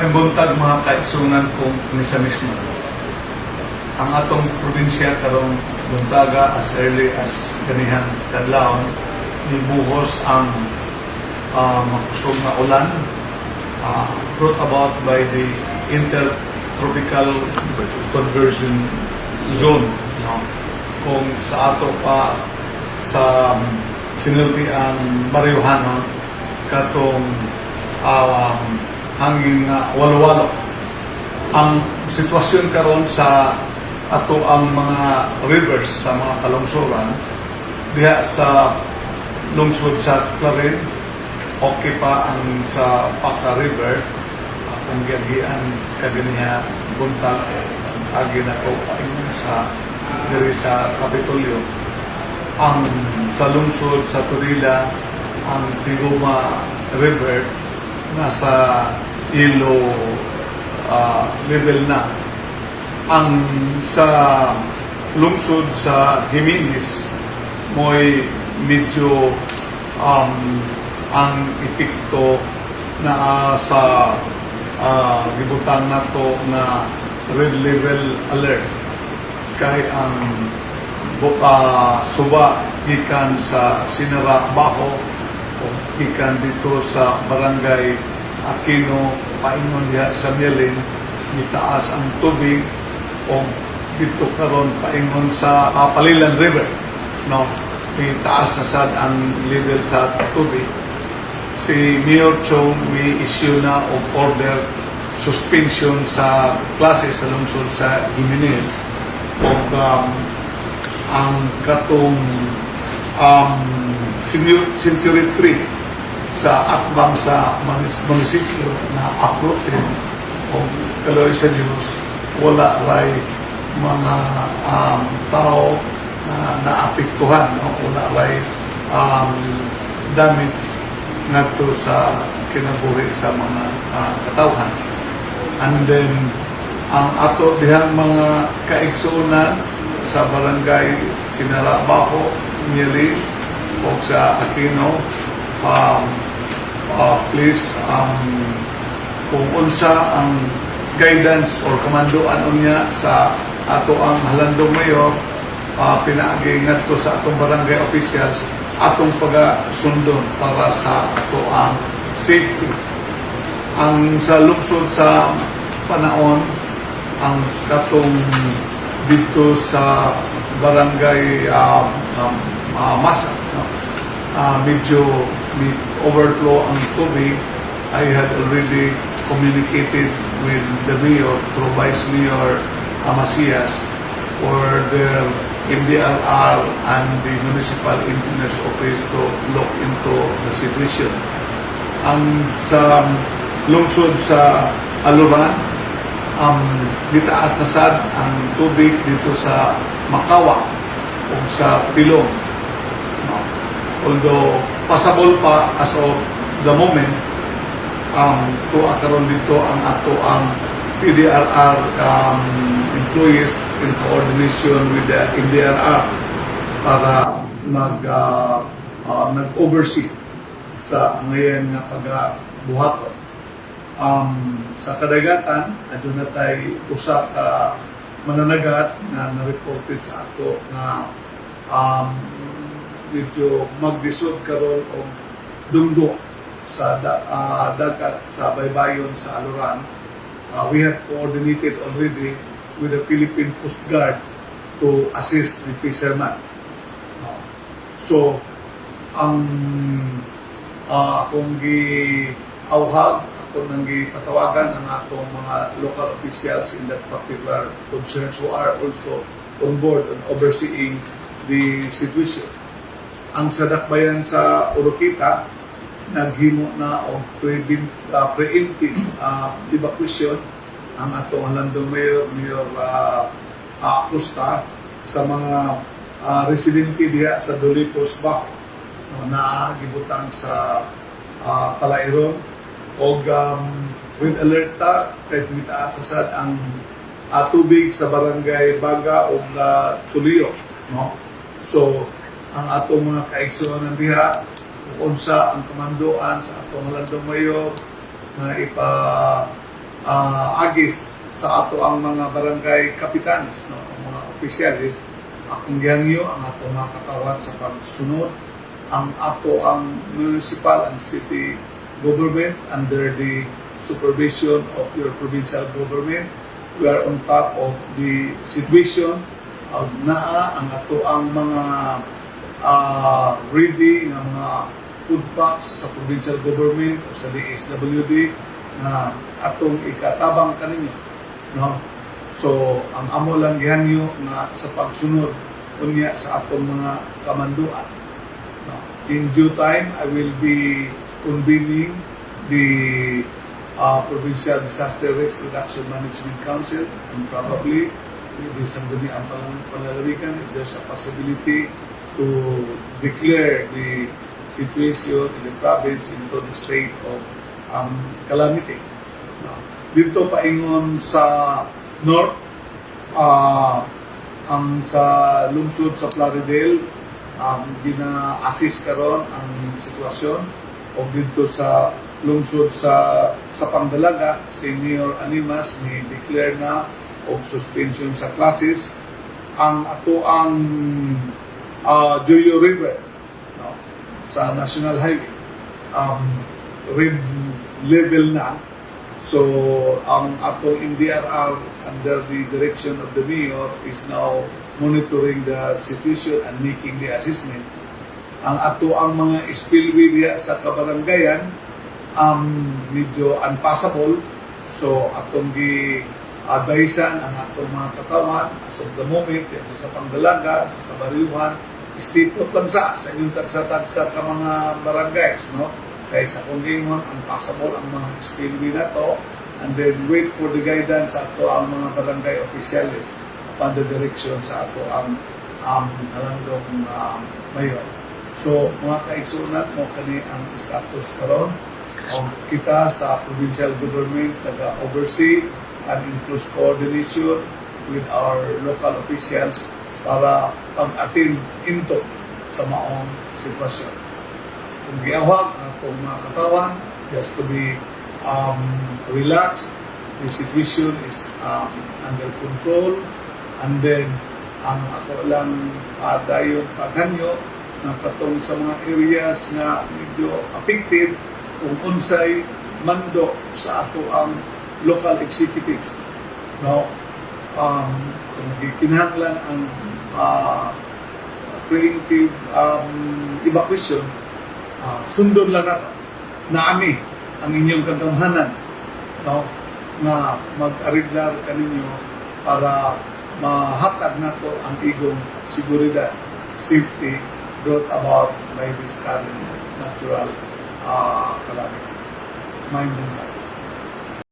Maayong buntag, mga kaigsunan kong Misamisnon. Ang atong probinsya karong buntaga, as early as ganihang kadlawon, nibuhos ang makusog nga ulan brought about by the intertropical conversion zone, no? Kung sa ato pa sa sinulti ang baryohanon, katong hangin nga walo-walo. Ang sitwasyon karon sa ato ang mga rivers sa mga kalungsuran diha sa lungsod sa Clarin, okay pa. Ang sa Paca River, akong giagian kaganiha buntag, ang agi nako paingon sa diri sa Kapitolyo. Ang sa lungsod sa Tudela, ang Tiguma River nasa yellow level na. Ang sa lungsod sa Jimenez, mo'y medyo ang epekto na sa gibutang nato na red level alert kay ang buka suba gikan sa Sinara Bajo o gikan dito sa Barangay Aquino paingon diha sa Mielin, gitaas ang tubig, o dito karon paingon sa Palilan River, no, itaas na sad ang level sa tubig. Si Mayor Chong may issue na og order, suspension sa klase sa lungsod sa Jimenez, og ang katong Century 3 sa atbang sa munisipyo na uprooted, o kaloy sa Diyos, wala ray mga tao na naapektuhan, no? Wala ray damage ngadto sa kinabuhi sa mga katawhan. And then ang ato dihang mga kaigsuonan sa Barangay Sinara Bajo, Mieli o sa Aquino, please, kung unsa ang guidance or kamanduan unya sa ato ang halandong mayor, pinaagi ngadto sa atong barangay officials, atong pagasundon para sa ato ang safety. Ang sa lungsod sa Panaon, ang katong dito sa Barangay Masa, no? Medyo may overflow ang tubig. I had already communicated with the mayor through Vice Mayor Amacias for their MDRR and the Municipal Engineer's Office to look into the situation. Ang sa lungsod sa Aluran, gitaas na sad ang tubig dito sa Makawa o sa Pilong. No? Although passable pa as of the moment, tuwa karon dito ang ato ang PDRR employees in coordination with the MDRR para nag-oversee sa ngayon nga pagabuhaton. Sa kadagatan, aduna tay usa ka mananagat nga na-reported sa ato nga medyo maglisod karon og dunggo sa dagat sa baybayon sa Aluran. We have coordinated already with the Philippine Coast Guard to assist the fishermen. So, ang akong gi-awhag, ako nang gipatawagan ang atong mga local officials in that particular concerns who are also on board and overseeing the situation. Ang sa dakbayan sa Oroquieta, naghimo na og preemptive evacuation ang atong halandong mayor, Mayor Acosta, sa mga residente diha sa Dolipos Bajo, no, na gibutang sa Talairon, og red alert ta kay mitaas na sad ang tubig sa Barangay Baga ug Tuliyo, no? So ang atong mga kaigsuonan diha, kung unsa ang kamanduan sa atong halandong mayor nga ipa pinaagi sa ato ang mga barangay kapitanes, no, ang mga opisyalis, akong gihangyo ang atong mga katawan sa pagsunod. Ang ato ang municipal and city government, under the supervision of your provincial government, we are on top of the situation. Naa ang ato ang mga ready nga mga food packs sa provincial government o sa DSWD na atong ikatabang kaninyo, no? So ang amo lang gihangyo nga sa pagsunod unya sa atong mga kamanduan, no? In due time, I will be convening the Provincial Disaster Risk Reduction Management Council and probably with the Sangguniang Panlalawigan if there's a possibility to declare the situation in the province into the state of calamity. No? Dito paingon sa north, ang sa lungsod sa Plaridel, gina-assist karon ang sitwasyon, o dito sa lungsod sa Pangdalaga, si Mayor Animas ni declare na og suspension sa classes. Ang ato ang Joyo River, no, sa National Highway, red level na. So ang atong MDRR under the direction of the mayor is now monitoring the situation and making the assessment. Ang ato ang mga spillway diya sa kabarangayan, medyo unpassable, so atong gi advisean ang atong mga katawan as of the moment diya sa Pangdalaga, sa Kabariyuhan, stay put lang sa inyong tagsa-tagsa ka mga barangays, no, kay sa kung ingon, unpassable ang mga spillway na to, and then wait for the guidance sa ato ang mga barangay officials upon the direction sa ato ang halandong mayor. So mga kaigsuonan, mao kani ang status karon. Og kita sa provincial government naga-oversee and in close coordination with our local officials para pag-attend into sa maong sitwasyon. Kung giawhag ang atong mga katawan, just to be relaxed, the situation is under control, and then ang ako lang dayon paghangyo na katong sa mga areas nga medyo affected, kung unsay mando sa ato ang local executives, no, kung gikinahanglan ang preemptive evacuation, sundon lang nato naami ang inyong kagamhanan, no, nga mag-ariglar kaninyo para mahatag nato ang igong seguridad, safety brought about by this current natural calamity. Maayong buntag.